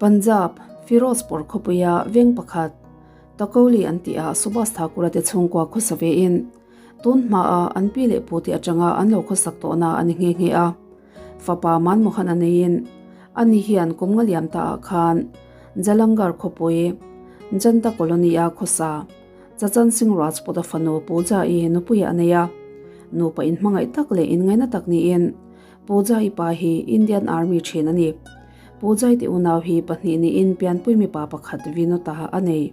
Punjab, Firozpur khawpuia veng pakhat, Takoli an tihah Subhas Thakur-a te chhungkua khawsa vein tun hmaa an pi leh pu te atanga an lo khawsak tawhna a ni nghe nghe a. Fapa Manmohan a neiin ani hian kum nga liam taah khan Jalangar khawpui Janta Colony-a khawsa Chachan Singh Rajput-a fanu Pooja-i nupuiah a nei a. Nupa inhmangaih tak leh inngaihna tak niin Pooja-i pa hi Indian Army thin a ni. Pooja-i te unau hi pahnih niin pianpui mipa pakhat Vinod-a a nei.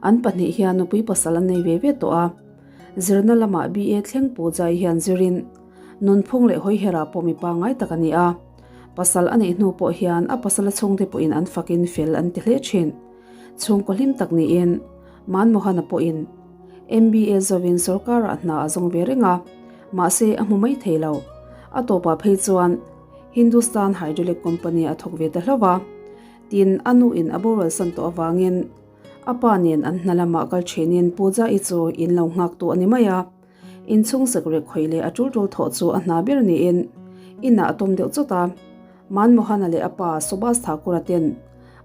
An pahnih hian nupui pasal an nei ve ve tawh a. Zirna lamah BA thleng Pooja-i hian zirin Nunphung leh hawihera pawh mi pangngai tak a ni a. Pasal a neih hnu pawh hian a pasala chhungte pawhin an fakin fel an ti hle thin. Chhungkaw hlim tak niin Manmohana pawhin MBA zawin sorkarah hna a zawng ve reng a, mahse a hmu mai thei lo. A tawpah phei chuan Hindustan Hydraulic Company a thawk ve ta hlauh a. Tin, a nuin a boral san tawh avangin a pa nen an hna lamah kal thinin Pooja-i chu in lo nghak tu a ni mai a. Inchhung sekrek khawih leh a tul tul thawh chu a hna ber niin inah a tawm deuh chawt a. Manmohana leh a pa Subhas Thakur-a ten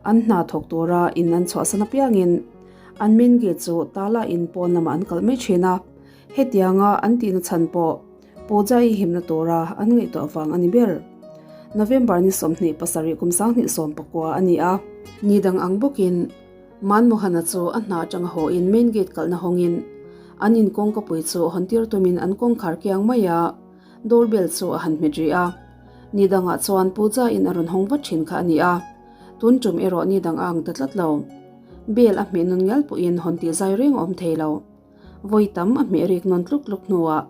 an hna thawk tura in an chhuahsan apiangin an main gate chu tala in pawn lamah an kalh mai thin a. Hetianga an tihna chhan pawh Pooja-i himna tura an ngaihtuah vang a ni ber. November ni 27 kum 2019 a ni a. Ni dang ang bawkin Manmohana chu a hna atanga haw in main gate kalhna hawngin an in kawngkapui chu hawn tir tumin an kawngkhar kiang mai a, door bell chu a han hmet rih a. Ni dangah chuan Pooja in a rawn hawng vat thin kha a ni a, tun tum erawh ni dang a ang ta tlat lo. Bell a hmeh nun ngial pawhin hawn tih zai reng a awm thei lo. Vawi tam a hmeh rik nawn tluk tluk hnuah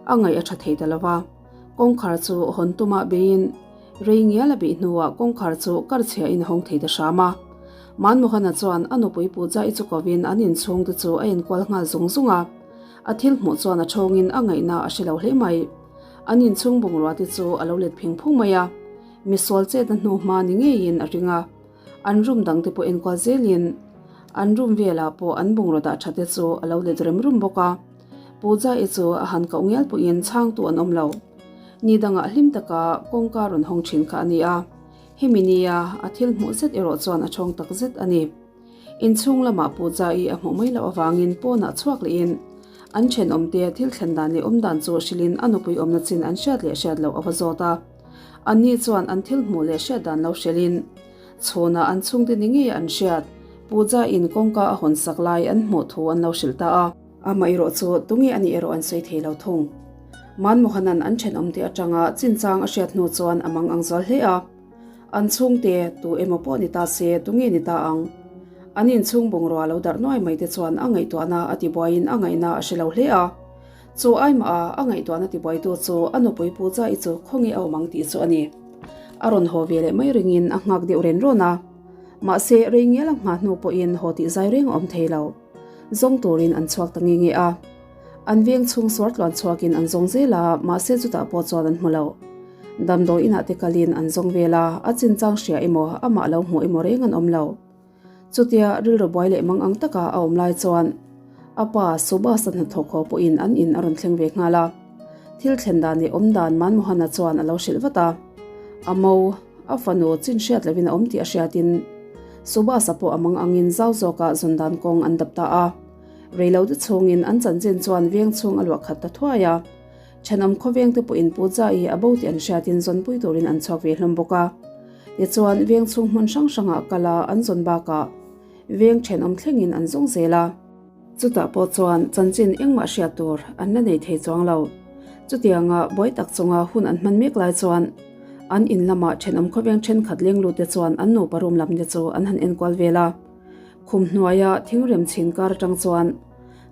a ngaih a tha thei ta lo va, kawngkhar chu hawn tumah beiin rei ngial a bih hnuah kawngkhar chu kar chhiahin a hawng thei ta hram a. Manmohana chuan a nupui Pooja-i chu kovin an inchhung te chu a enkual nghal zung zung a, a thil hmuh chuan a thawngin a ngaihna a hre lo hle mai. An inchhung bungrua te chu a lo let phing phung mai a, misual chetna hnu hma ni ngeiin a ring a. An room dang te pawh enkual zelin an room velah pawh an bungraw dah tha te chu a lo let rem rum bawk a. Pooja-i chu a han koh ngial pawhin chhangtu an awm lo. Ni dangah hlim taka kawngka rawn hawng thin kha a ni a, hemi nia a thil hmuh zet erawh chuan a thawng tak zet a ni. Inchhung lamah Pooja-i a hmuh mai loh avangin pawnah chhuak lehin an thenawmte thil thlen dan leh awm dan chu hrilhin a nupui awmna chin an hriat leh hriat loh a va zawt a. Anni chuan an thil hmuh leh hriat dan lo hrilhin chhunah an chhungte ni ngei an hriat Pooja in kawngka a hawn sak lai an hmuh thu an lo hrilh ta a. Amaherawh chu tunge a nih erawh an sawi thei lo thung. Manmohanan an thenawmte atanga chinchang a hriat hnu chuan a mang ang zual hle a. An chhungte tu emaw pawh ni ta se tunge ni ta ang? An inchhung bungrua lo darh nuai mai te chuan a ngaihtuahna a tibuaiin a ngaihna a hre lo hle a. Chu aimah a a ngaihtuahna tibuaitu chu a nupui Pooja-i chu khawnge a awm ang tih chu a ni. A rawn haw ve leh mai ringin a nghak deuh ren rawn a. Mahse, rei ngial a nghah hnu pawhin haw tih zai reng a awm thei lo. Zawng turin an chhuak ta nge nge a. An veng chhung suar tluan chhuakin an zawng zel a, mahse chutah pawh chuan an hmu lo. Damdawi inah te kalin an zawng vel a, a chinchang hria emaw, amah lo hmuh emaw reng an awm lo. Chutia rilru buai leh mang ang taka a awm lai chuan a pa Subhas-a hnathawk haw pawhin an in a rawn thleng ve nghal a. Thil thlen dan leh awm dan Manmohan-a chuan a lo hrilh vat a. A mo, a fanu chin hriat lovin a awm tih a hriatin Subhas-a pawh a mang angin zau zawka zawn dan kawng an dap ta a. Reilote chhungin an chanchin chuan veng chhung a luah khat ta thuai a. Thenawm khawvengte pawhin Pooja-i a bo tih an hriatin zawnpui turin an chhuak ve hlawm bawk a. Tichuan, veng chhung hmun hrang hrangah kal a an zawn bakah veng thenawm thlengin an zawng zel a. Chutah pawh chuan chanchin engmah hriat tur an la nei thei chuang lo. Chutianga buai tak chunga hun an hman mek lai chuan an in lamah thenawm khawveng thenkhat lenglute chuan an nupa room lam te chu an han enkual vel a. Khum hnuaia thingrem chhin kar atang chuan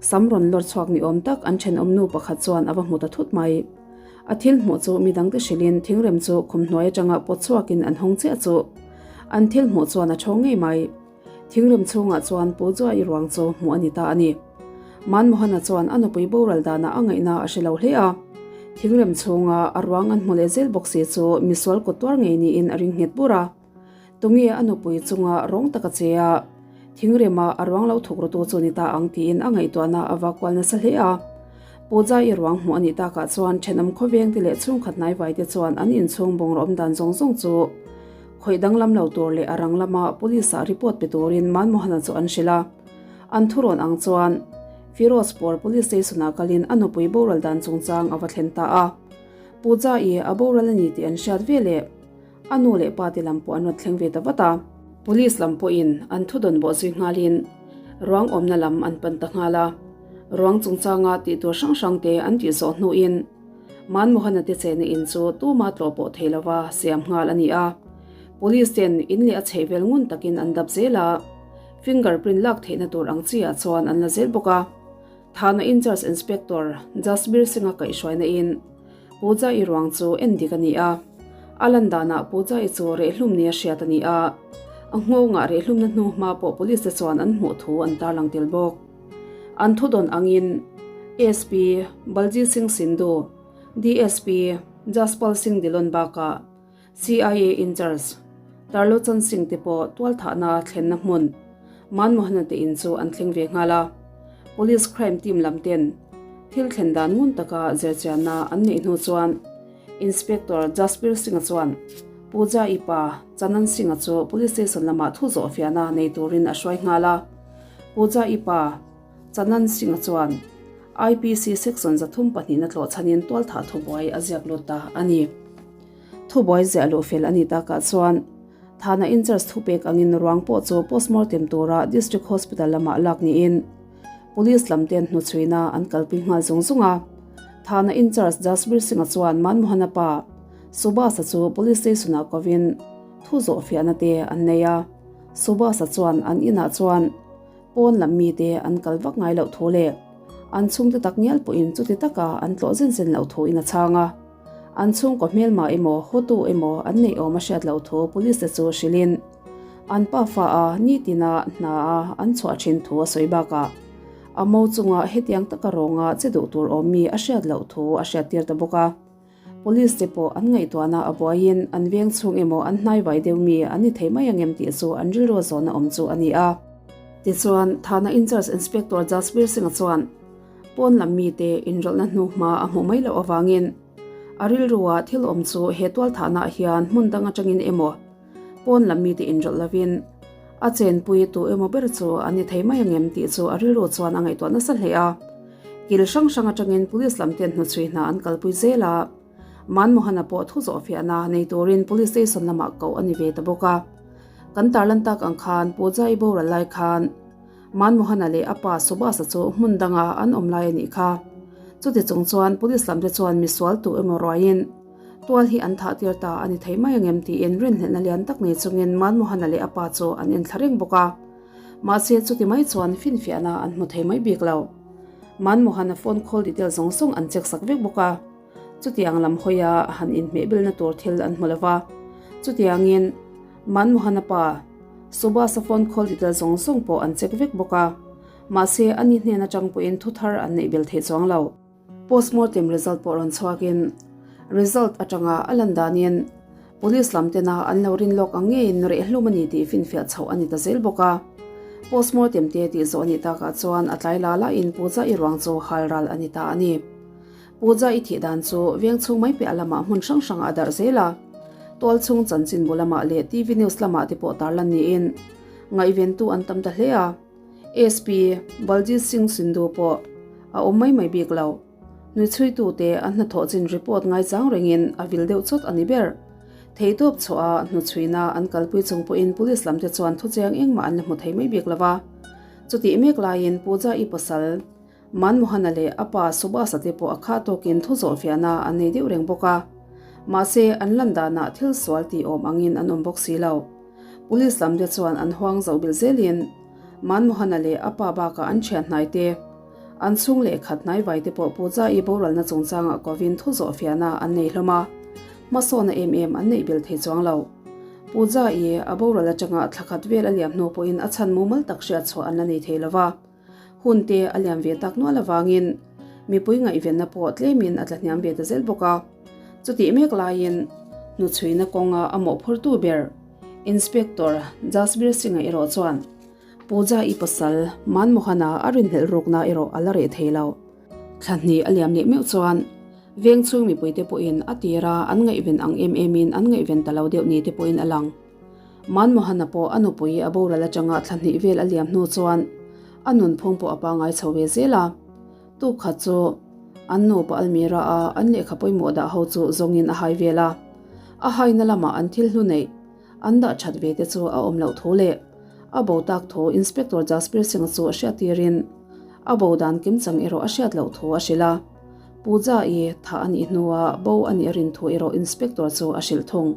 Sam rawn lawr chhuak ni awm tak an thenawm nu pakhat chuan a va hmu ta thut mai. A thil hmuh chu midangte hrilhin thingrem chu khum hnuai atanga pawt chhuakin an hawng chiah chu an thil hmuh chuan a thawng ngei mai. Thingrem chhungah chuan Pu Zuai ruang chu hmuh a ni ta a ni. Manmohana chuan a nupui boral danah a ngaihna a hre lo hle a. Thingrem chhunga a ruang an hmu leh zel bawk si chu misual kut tuar ngei niin a ring nghet bur a. Tunge a nupui chunga rawng taka che a, thingrema a ruang lo thuk rawtu chu ni ta ang tiin a ngaihtuahna a va kual nasa hle a. Pooja-i ruang hmuh a nih takah chuan thenawm khawvengte leh chhungkhat hnaivai te chuan an inchhung bungraw awm dan zawng zawng chu Khawih danglam lo tur leh a rang lama police ah report pe turin Manmohan-a chu an hrilh a. An thurawn ang chuan Firozpur Police Station ah kalin a nupui boral dan chungchang a va thlen ta a. Pooja-i a boral a ni tih an hriat ve leh a nu leh pa te lam pawh an rawn thleng ve ta vat a. Police lam pawhin an thudawn bawh zui nghalin ruang awmna lam an pan ta nghal a. Ruang chungchanga tih tur hrang hrang te an tih zawh hnuin Manmohan-a te chena in chu tuma tlawh pawh thei lova siam nghal a ni a. Police ten in leh a chheih vel ngun takin an dap zel a, finger print lak theihna tur ang chi ah chuan an la zel bawk a. Thana Incharge Inspector Jasbir Singh-a kaihhruaina in Pooja-i ruang chu en dik a ni a. A lan danah Pooja-i chu rehhlum nia hriat a ni a, a nghawngah rehhlumna hnu hma pawh police te chuan an hmuh thu an tarlang tel bawk. An thudawn angin SP Baljit Singh Sindhu, DSP Jaspal Singh Dhillon bakah CIA in-charge Tarlochan Singh te pawh tualthahna thlenna hmun Manmohan-a te in chu an thleng ve nghal a. Police crime team lam ten thil thlen dan ngun taka zirchianna an neih hnu chuan Inspector Jasbir Singh-a chuan Pooja-i pa Chanan Singh-a chu police station lamah thu zawh fiahna nei turin a hruai nghal a. Pooja-i pa Chanan Singh-a chuan IPC section 32 na tlawh chhanin tualthah thubuai a ziak lut ta a ni. Thubuai ziah luh fel a nih takah chuan Thana in-charge thupek angin ruang pawh chu postmortem tura District Hospital lamah lak niin Police lam ten hnuchhuina an kalpui nghal zung zung a. Thana in-charge Jasbir Singh-a chuan Manmohan-a pa Subhas-a chu Police Station-ah kovin thu zawh fiahna te an nei a. Subhas-a chuan an inah chuan pawn lam mite an kal vak ngai loh thu leh an chhungte tak ngial pawhin chuti taka an tlawh zen zen loh thuin a chhang a. An chhungkaw hmelma emaw, hotu emaw an neih awm a hriat loh thu police te chu hrilhin an pafa a nitina hna a an chhuah thin thu a sawi bakah a mo chunga hetiang taka rawnga che duh tur awm mi a hriat loh thu a hriattir ta bawk a. Police te pawh an ngaihtuahna a buaiin an veng chhung emaw an hnaivai deuh mi an ni thei mai angem tih chu an rilru a zawhna awm chu a ni a. Tichuan, Thana in-charge Inspector Jasbir Singh-a chuan, Pawn lam mite inrawlhna hnuhma a hmuh mai loh avangin a rilrua thil awm chu he tualthahnaah hian hmun dang atangin emaw pawn lam mite inrawlh lovin a chenpui tu emaw ber chu an ni thei mai angem tih chu a rilru chuan a ngaihtuah nasa hle a. Kil hrang hrang atangin police lam ten hnuchhui hna an kalpui zel a, Manmohan-a pawh thu zawhfiahna nei turin police station lamah koh a ni ve ta bawk a. Kan tarlan tak ang khan Pooja-i boral lai khan Manmohan-a leh a pa Subhas-a chu hmun danga an awm lai a nih kha. Chuti chung chuan police lam te chuan misual tu emaw ruaiin tual hi an thah tir ta a ni thei mai angem tiin rinhlelhna lian tak nei chungin Manmohan-a leh a pa chu an enthla reng bawk a. Mahse chuti mai chuan finfiahna an hmu thei mai bik lo. Manmohan-a phone call detail zawng zawng an check sak vek bawk a. Chutiang lam hawia han inhmehbilna tur thil an hmu lo va. Chutiangin Manmohan-a pa Subhas-a phone call detail zawng zawng pawh an check vek bawk a, mahse ani hnen atang pawhin thu thar an neih bel thei chuang lo. Postmortem result pawh rawn chhuakin result atanga a lan danin police lam tena an lo rin lawk ang ngeiin rehhlum a ni tih finfiah chhoh a ni ta zel bawk a. Postmortem te tih zawh a nih takah chuan a tlai la lain Pooja-i ruang chu hal ral a ni ta a ni. Pooja i thih dan chu veng chhung mai piah lamah hmun hrang hrangah a darh zel a, tual chhung chanchinbu lamah leh TV news lamah te pawh tarlan niin ngaihventu an tam ta hle a. SP Baljit Singh Sindhu pawh a awm mai mai bik lo. Hnuchhuitute an hnathawh chin report ngaichang rengin a vil deuh chawt a ni ber. Theihtawp chhuah a hnuchhuina an kalpui chung pawhin police lamte chuan thuchiang engmah an la hmu thei mai bik lo va. Chutih mek laiin Pooja i pasal Manmohan-a leh a pa Subhas-a te pawh a khah tawkin thu zawhfiahna an nei deuh reng bawk a. Mahse, an lan danah thil sual tih awm angin an awm bawk si lo. Police lam te chuan an huang zoh bilh zelin Manmohan-a leh a pa bakah an thian hnai te, an chhung leh khat hnaivai te pawh Pooja-i boralna chungchangah kovin thu zawhfiahna an nei hlawm a, hmasawna em em an neih belh thei chuang lo. Pooja-i a boral atanga thla khat vel a liam hnu pawhin a chhan mumal tak hriat chhuah an la nei thei lo va. Hun te a liam ve tak nual avangin mipui ngaihvenna pawh tlemin a tlahniam ve ta zel bawk a. Chutih mek laiin hnuchhuina kawnga a mawhphurtu ber Inspector Jasbir Singh-a erawh chuan Pooja-i pasal Manmohan-a a rinhlelh rukna erawh a la reh thei lo. Thla hnih a liam leh meuh chuan veng chhung mipuite pawhin a tira an ngaihven ang em emin an ngaihven ta lo deuh ni te pawhin a lang. Manmohan-a pawh a nupui a boral atanga thla hnih vel a liam hnu chuan a nunphung pawh a pangai chho ve zel a. Tuk khat chu an nupa almirah a an lehkha pawimawh dah ho chu zawngin a hai vel a. A haina lamah an thil hlu neih an dah that ve te chu a awm loh thu leh a bo tak thu Inspector Jasbir Singh chu a hriat tirin a bo dan kimchang erawh a hriat loh thu a hrilh a. Puja-i thah a nih hnuah bo a nih a rin thu erawh Inspector chu a hrilh thung.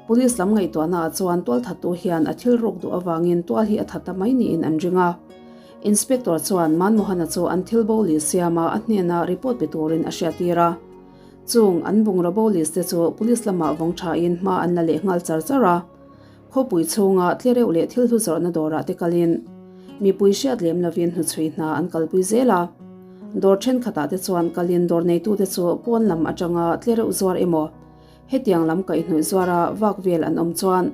Police lam ngaihtuahna ah chuan tualthattu hian a thil ruk duh avangin tual hi a that ta mai niin an ring a. Inspector chuan Manmohan-a chu an thil bo list siama a hnena report pe turin a hriattir a. Chung an bungraw bo list te chu police lamah vawng thain hma an la leh nghal char char a. Khawpui chhunga tlereuh leh thil hlu zawrhna dawrah te kalin mipui hriat lem lovin hnuchhui hna an kalpui zel a. Dawr thenkhatah te chuan kalin dawr neitute chu pawn lam atanga tlereuh zuar emaw hetiang lam kaihhnawih zuara vak vel an awm chuan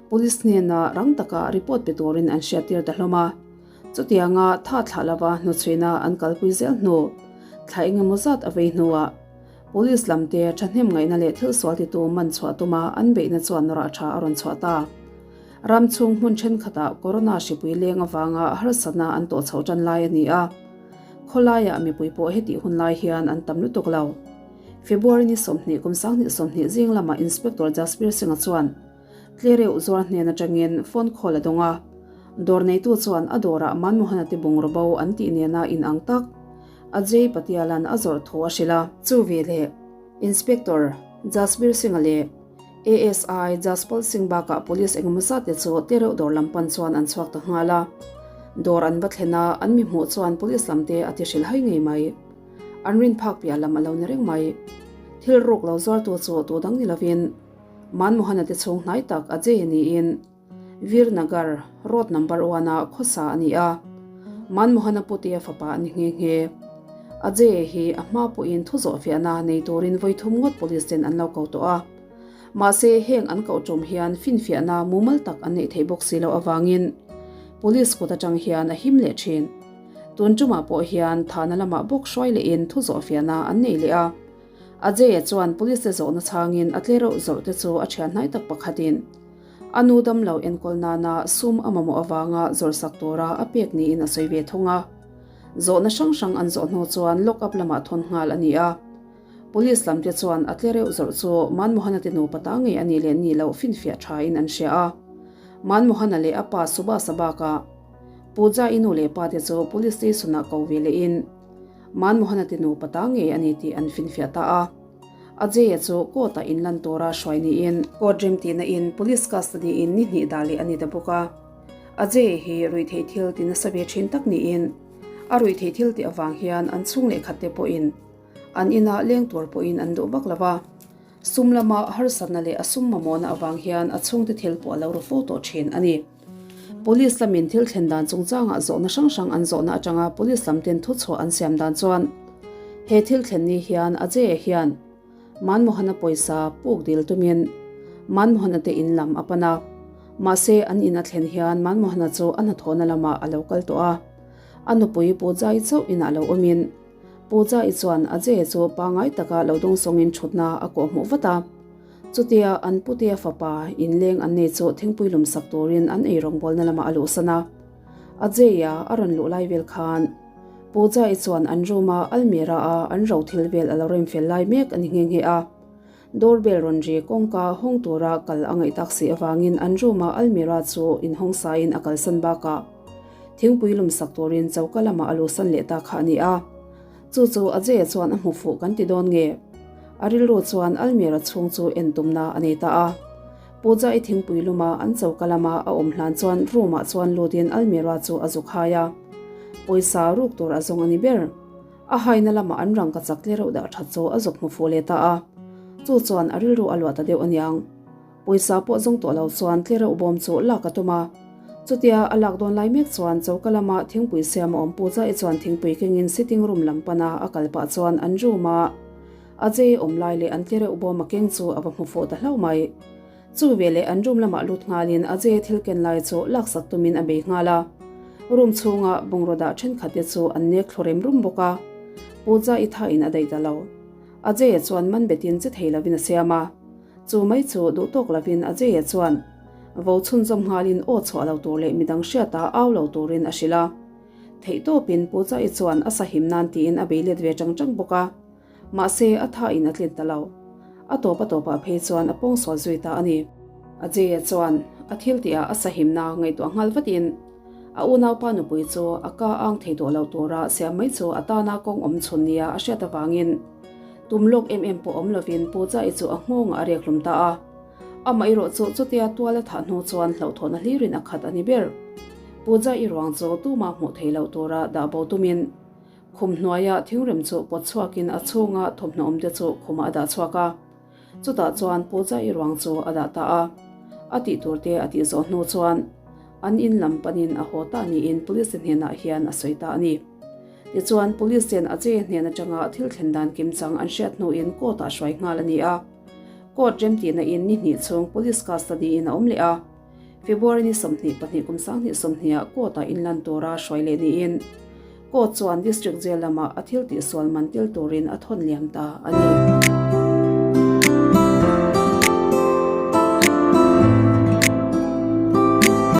police hnena rang taka report pe turin an hriattir ta hlawm a. Chutianga tha thlah lova hnuchhuina an kalpui zel hnu thla engemaw zat a vei hnuah Police lamte thahnem ngaihna leh thil sual titu man chhuah tuma an beihna chuan rah tha a rawn chhuah ta. Ram chhung hmun thenkhatah corona hripui leng avanga harsatna an tawh chhoh tan lai a ni a. Khawlaiah mipui pawh hetih hun lai hian an tam lutuk lo. February ni 20 kum 2020 zing lamah Inspector Jasbir Singh-a chuan Tlereuh zuar hnen atangin phone call a dawng a. Dawr neitu chuan a dawrah Manmohan-a te bungraw bo an tih nena inang tak Ajay Patiala'n a zawrh thu a hrilh a. Chu veleh Inspector Jasbir Singh-a leh ASI Jaspal Singh bakah police engemaw zat te chu tlereuh dawr lam pan chuan an chhuak ta nghal a. Dawr an va thlen a, an mi hmuh chuan police lam te a ti hrilh hai ngei mai. An rin phak piah lam a lo ni reng mai. Thil ruk lo zuartu chu tu dang ni lovin Manmohan-a te chhung hnai tak Ajay niin Veer Nagar, road number one ah khawsa a ni a. Manmohan-a putea fapa a ni nghe nghe. Ajay hi a hma pawhin thu zawh fiahna nei turin vawi thum ngawt police ten an lo ko tawh a. Mahse, heng an koh tum hian finfiahna mumal tak an neih theih bawk si loh avangin police kut atang hian a him leh thin. Tun tumah pawh hian thahna lamah bawk hruai lehin thu zawh fiahna an nei leh a. Ajay-a chuan police te zawhna chhangin a tlereuh zawrh te chu a thian hnai tak pakhatin a nu damlo enkawl nana sum a mamawh avanga zawrhsak tura a pek niin a sawi ve thung a. Zawhna hrang hrang an zawh hnu chuan lock up lamah thawn nghal a ni a. Police lam te chuan a tlereuh zawrh chu Manmohan-a te nupa ta ngei a nih leh nih loh finfiah thain an hria a. Manmohan-a leh a pa Subhas-a bakah Pooja-i nu leh pa te chu police station-ah ko ve lehin Manmohan-a te nupa ta ngei a ni tih an finfiah ta a. Ajay-a chu court-ah inlan tura hruai niin court rem tihna in police custody in ni hnih dah leh a ni ta bawk a. Ajay hi ruihtheih thil ti nasa ve thin tak niin a ruihtheih thil tih avang hian an chhung leh khat te pawhin an inah leng tur pawhin an duh vak lo va. Sum lama harsatna leh a sum mamawhna avang hian a chhungte thil pawh a lo ru fo tawh thin a ni. Police lamin thil thlen dan chungchangah zawhna hrang hrang an zawhna atanga police lam ten thuchhuah an siam dan chuan he thil thlen ni hian Ajay-a hian Manmohan-a pawisa puk dil tumin Manmohan-a te in lam a pan a. Mahse an in a thlen hian Manmohan-a chu a hnathawhna lamah a lo kal tawh a. A nupui Pooja-i chauh inah lo awmin Pooja-i chuan Ajay-a chu pangngai taka lo dawngsawngin thutna a kawhhmuh vat a. Chutia an putea fapa inleng an nei chu thingpui lum sak turin an ei rawngbawlna lamah a luhsan a. Ajay-a a rawn luh lai vel khan Pooja-i chuan an room-a almirah a an ro thil vel a lo rem fel lai mek a ni nghe nghe a. Door bell rawn ri kawngka hawng tura kal a ngaih tak si avangin an room-a almirah chu inhawng sain a kalsan bakah thingpui lum sak turin choka lamah a luhsan leh ta kha a ni a. Chu chu Ajay-a chuan a hmu fuh kan ti dawn nge? A rilru chuan Almira chhung chu en tumna a nei ta a. Pooja-i thingpui luma an choka lama a awm hlan chuan room-ah chuan lutin Almira chu a zuk hai a. Pawisa ruk tur a zawng a ni ber. A haina lama an rangka chak tle reuh dah that chu a zuk hmu fuh leh ta a. Chu chuan a rilru a luah ta deuh aniang. Pawisa pawh zawng tawh lo chuan tlereuh bawm chu lak a tum a. Chutia a lak dawn lai mek chuan choka lama thingpui siam a awm pu Jai chuan thingpui kengin sitting room lam pana a kal pah chuan an room a Ajay awm lai leh an tlereuh bawm a keng chu a va hmu fuh ta hlauh mai. Chu veleh an room lamah lut nghalin Ajay thil ken lai chu laksak tumin a bei nghal a. Room chhunga bungraw dah thenkhat te chu an nek thlu rem rum bawk a. Pu Jai thain a daih ta lo. Ajay-a chuan man betin che thei lovin a siam a. Chu mai chu duh tawk lovin Ajay-a chuan. Vo chhunzawm nghalin aw chhuah lo tur leh midang hriata au lo turin a hrilh a. Theihtawpin Pooja-i chuan a sahim nan tiin a bei let ve chang chang bawk a. Mahse, a thain a tlin ta lo. A tawp a tawpah phei chuan a pawngsual zui ta a ni. Ajay-a chuan a thil tihah a sahimna ngaihtuah nghal vatin a unaupa nupui chu a ka ang thei tawh lo tura siam mai chu a tana kawng awm chhun nia a hriat avangin tum lawk em em pawh awm lovin Pooja-i chu a nghawngah a rek hlum ta a. Amaherawh chu chutia tual a thah hnu chuan hlauhthawhna hlirin a khat a ni ber. Pooja-i ruang chu tumah hmuh theih loh tura dah bo tumin Khum hnuaia thingrem chu pawt chhuakin a chhunga thawmhnaw awmte chu khumah a dah chhuak a. Chutah chuan Pooja-i ruang chu a dah ta a. A tih turte a tih zawh hnu chuan an in lam panin a haw ta niin Police te hnenah hian a sawi ta a ni. Tichuan Police ten Ajay hnen atanga thil thlen dan kimchang an hriat hnuin court ah hruai nghal a ni a. Court remtihna in ni hnih chhung Police custody in a awm leh a. February ni 22 kum 2020 ah court ah inlan tura hruai leh niin court chuan district jail lamah a thil tihsual man tel turin a thawn liam ta a ni.